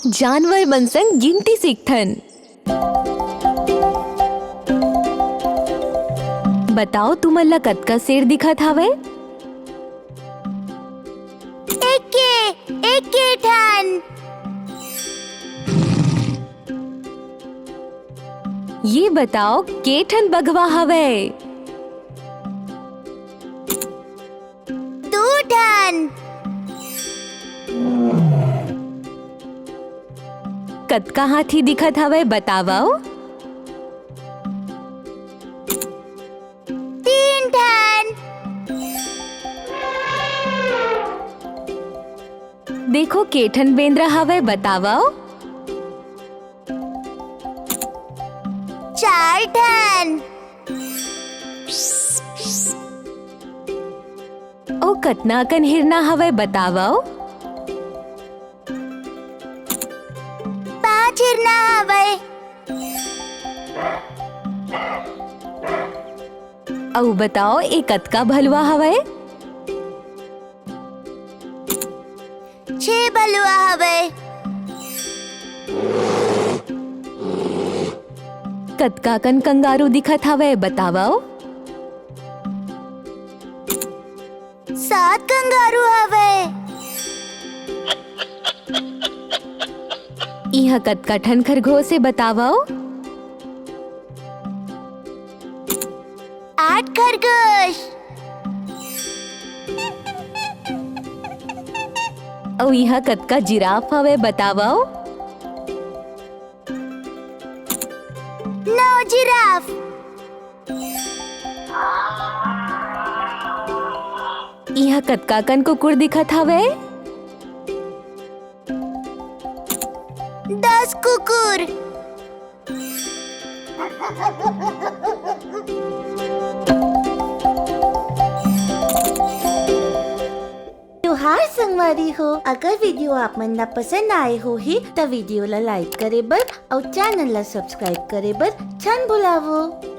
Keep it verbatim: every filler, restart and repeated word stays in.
जानवर मन संग गिनती सीखथन। बताओ, तुमन ला कतका सेर दिखत हावय? एके, एके ठन। ये बताओ, के ठन बघवा हवय? दू ठन। कतका हाथी दिखत हवय, बतावव? तीन ठन। देखो, के ठन बेंदरा हवय, बतावव? चार ठन। अउ कतना अकन हिरना हवय, बतावव? पांच हिरना हवय। अउ बताओ, ए कतका भलुवा हवय? छह भलुवा हवय। कतका कन कंगारू दिखत हवय, बतावव? सात कंगारू हवय। इहाँ कतका ठन खरगोश हे, बतावव? आठ खरगोश। अउ इहाँ कतका जिराफ हवय, बतावव? नौ जिराफ। इहाँ कतका कन कुकुर दिखत हवय? दस कुकुर। जोहार संगवारी हो, अगर video आप मन ला पसंद आए होही, त video ला like करे बर अउ channel ला subscribe करे बर झन भुलावो।